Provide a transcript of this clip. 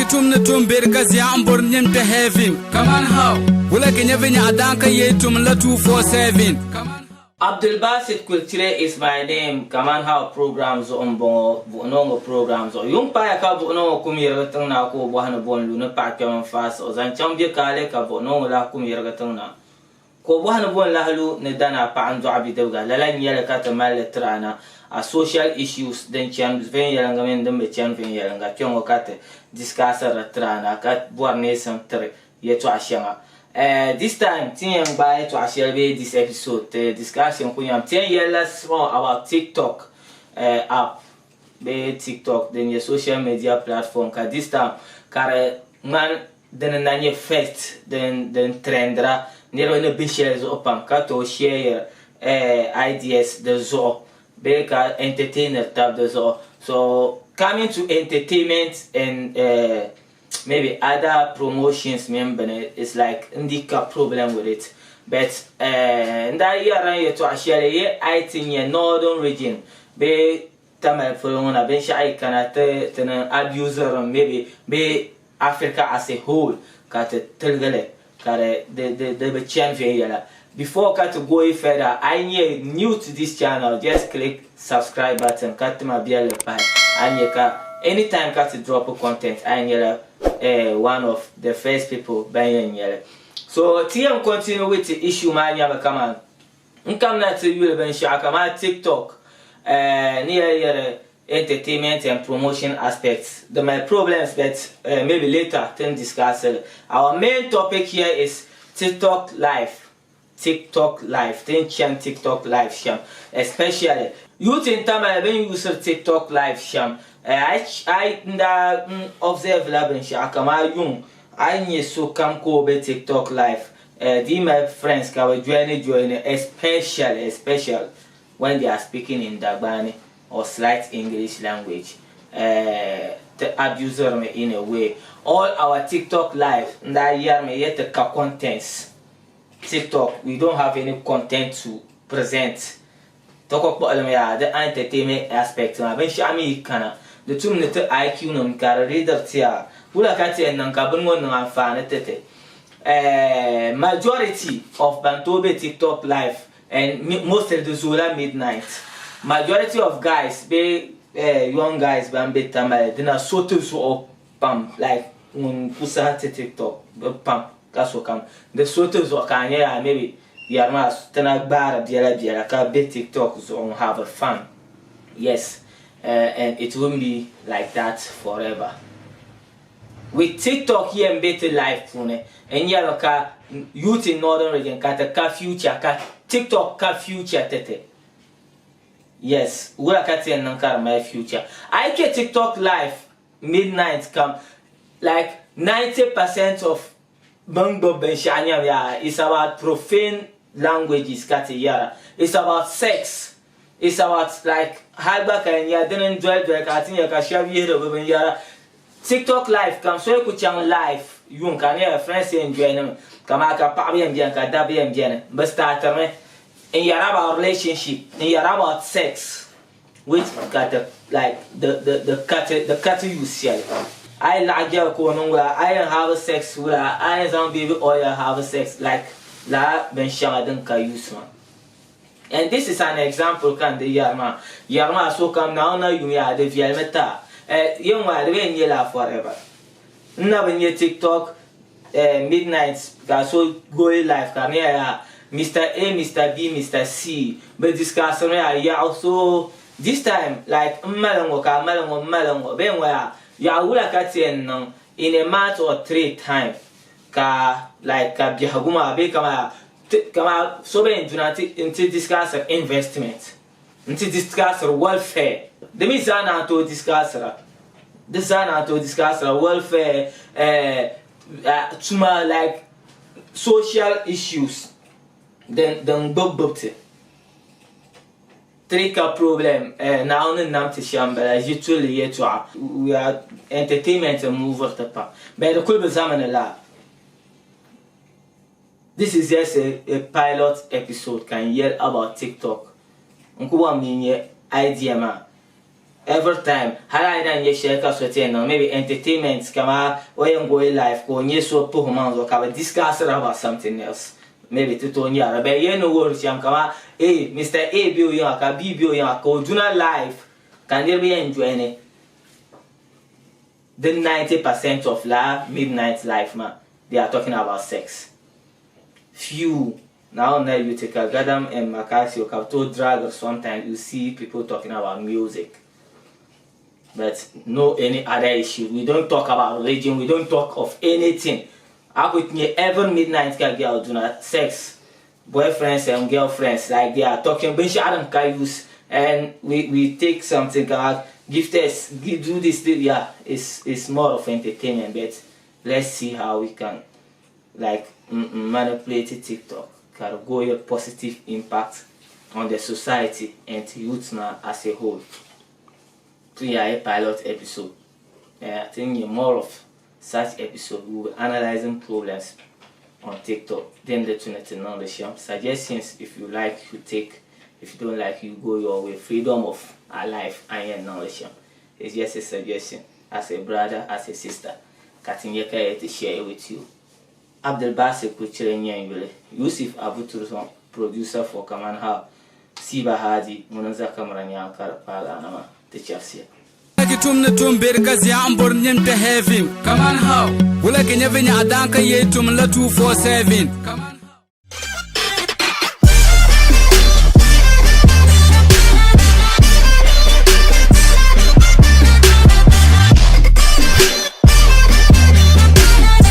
ki tum ni tum beri ka zia n bori nyini kpe heaven. Kaman how? Wula ki nyɛ vinyɛɣu daan ka yee tum la 247. Kaman how? Abdulbasit Kultire is my name Kaman how program zuɣu n bɔŋɔ buɣinoo ŋɔ program zuɣu yuŋ paaya ka buɣinoo ŋɔ kum yirigi tiŋ na ka o bɔhi ni bo n lu ni paɣa kpɛm n faai siɣi zaŋ chaŋ bɛ kaali ka buɣinoo ŋɔ lahi kum yirigi tiŋ na Ka o bɔhi ni bo n-lahi lu ni dana paɣa n-dɔɣi bidibiga, lala n-nyɛ li ka ti mali li tiri a na. A social issues din chani viɛnyɛliŋga mini din bi chani viɛnyɛliŋga kpe ŋɔ ka ti discussiri li tiri a na ka bɔri neesim tiri yɛtɔɣa shɛŋa. Eh, this time ti ni yɛn gbaai yɛtɔɣa shɛli bee this episode ti discussion kuli nyɛmi ti yɛn yɛlila small about TikTok eh, app bee TikTok din nyɛ social media platform ka this time ka di ŋmani Dini n na nyɛ first din din trendira niriba ni be shɛli zuɣu pam ka tooi share ideas di zuɣu bee ka entertainiri tabi di zuɣu. So coming to entertainment and maybe other promotions mini bini it's like n di ka problem with it but n daa yɛrila n yɛltɔɣa shɛli yi a yi ti nya northern region bee Tamale polo ŋɔ na binshɛɣu yi kana ti ti ni abusiri maybe bee Africa as a whole ka ti tiligi li ka di di di di bi chani viɛnyɛla. Before ka ti go further, a yi nyɛ new to this channel, just click subscribe button ka tima biɛlli pahi a ni nyɛ ka anytime ka ti drop content a yi nyɛla eh, one of the first people ban yɛn nyɛ li. So ti yɛn continue with the issue maa nyɛmi kaman N kamina ti yuli binshɛɣu kamani TikTok eh, ni yɛli yɛri entertainment and promotion aspects. Di mali problems but maybe later ti ni discuss li. Our main topic here is TikTok live, TikTok live, ti ni chani TikTok live shɛm especially youth in Tamale bɛ ni usiri TikTok live shɛm. A yi n daa observe la binshɛɣu kamani yuŋ a yi nya sokam ka o be TikTok live Di mali friends ka bɛ joini joini especially especially when they are speaking in Dagbani or slight English language ti abusiri mi in a way. All our TikTok live n daa yɛrimi yɛ ti ka contents TikTok we don't have any content to present ti ku kpuɣilimi yaa di entertainment aspect maa binshɛɣu mi yi kana di tum ni ti IQ nim ka di readiri ti a wula ka ti yɛn niŋ ka bini ŋɔ niŋ anfaani ti ti eh, majority of ban tooi be TikTok live and mostly di zoola midnight majority of guys bee eh, young guys ban be Tamale dina so ti zuɣu pam like ŋun ku saha ti TikTok bi pam ka sokam di so ti zuɣu ka a nya yaa maybe yɛri maa ti na gbaari biɛla biɛla ka be TikTok zuɣu n have fun yes uh, and it won't be like that forever with TikTok yɛn be ti live puuni n nyɛli ka youth in northern region ka ti ka future ka TikTok ka future ti ti yes wula ka ti yɛn niŋ ka di mali future a yi kpɛ TikTok live midnight kam like 90% of bin gbubi binshaɣu nyɛm yaa it's about profane languages ka ti yɛra it's about sex it's about like hali gba ka n nya dini n doli doli ka a ti nya ka shɛba yihiri bi binyɛra TikTok live kam so yi ku chaŋ live yuŋ ka ni friends yɛn join mi kamaa ka paɣaba yɛn beni ka dabba yɛn beni bi startiri mi n yɛra about relationship n yɛra about sex which ka ti like the the the ka ti the ka ti use shɛli a yi laɣa jɛli ka o niŋ wula a yɛn have sex wula a yɛn zaŋ baby oil have sex like lala binshɛŋa din ka use maa and this is an example ka n di yɛri maa yɛri maa sokam Naawuni na yum yaa di viɛlimi ta eh yɛn ŋɔ di bee n nyɛ la forever n na bi nyɛ TikTok eh, midnight ka so go live ka di nyɛla yaa Mr A, Mr B, Mr C bi discussiri yaa yaɣu so this time like m mali ŋɔ ka a mali ŋɔ m mali ŋɔ bee ŋɔ yaa yaɣu wula ka ti yɛn niŋ in a month or three time ka like ka biɛhigu maa bee kama kama so bee n duna n ti discussiri investment n ti discussiri welfare di mi zaa naan tooi discussira di zaa naan tooi discussira welfare eh, tuma like social issues din din gbubi gbubi ti tiri ka problem eh, Naawuni ni nam ti shɛm n bala ʒi tulli yɛltɔɣa we are entertainment n moviri ti pam but di kuli bi zamini laa This is just a, a pilot episode ka n yɛli about TikTok. N ku bɔŋ mi nyɛ idea maa. Every time, hali a yi na nyɛ shɛli ka so ti yɛn niŋ maybe entertainment kaman o yɛn go live ka o nyɛ so puhi o maŋ zuɣu ka bɛ discussiri about something else. Maybe ti tooi nyɛri li but yɛn ni wuhiri shɛm kaman A, Mister A be o yiŋa ka B be o yiŋa ka o duna live ka niriba yɛn joini the 90% of lala midnight live maa they are talking about sex. Few Now na Utica, Gadam and Macasio ka bɛ tooi dragiri sometimes you see people talking about music but no any other issue we don't talk about religion we don't talk of anything a ku nyɛ every midnight ka girl duna sex boyfriends and girlfriends like they are talking binshɛɣu din ka use and we we take something ka gifters do this yeah it's it's more of entertainment but let's see how we can like manipulate TikTok ka di go a positive impact on the society and youth maa as a whole. Ti yaai pilot episode ti ni nyɛ more of such episode we will be analyzing problems on TikTok din di tu ni ti niŋdi shɛm. Suggestions if you like you take if you don't like you go your way freedom of our life a ni yɛn niŋli shɛm. It's just a suggestion as a brother as a sister ka ti nyɛ ka yɛli ti share with you. Abdulbasir Kuchire n-nyɛ n yuli. Yusuf Abu Turzon, producer for Kaman How, Siba Hadi ŋuni n-za kamara nyaaŋa ka di paagi a na maa, ti chɛbisiya. Ki tum ni tum beri ka zia n bori nyini ti heaven. Kaman how? Wula ki nyɛ vinyɛɣu daan ka yee tum la 247. Kaman.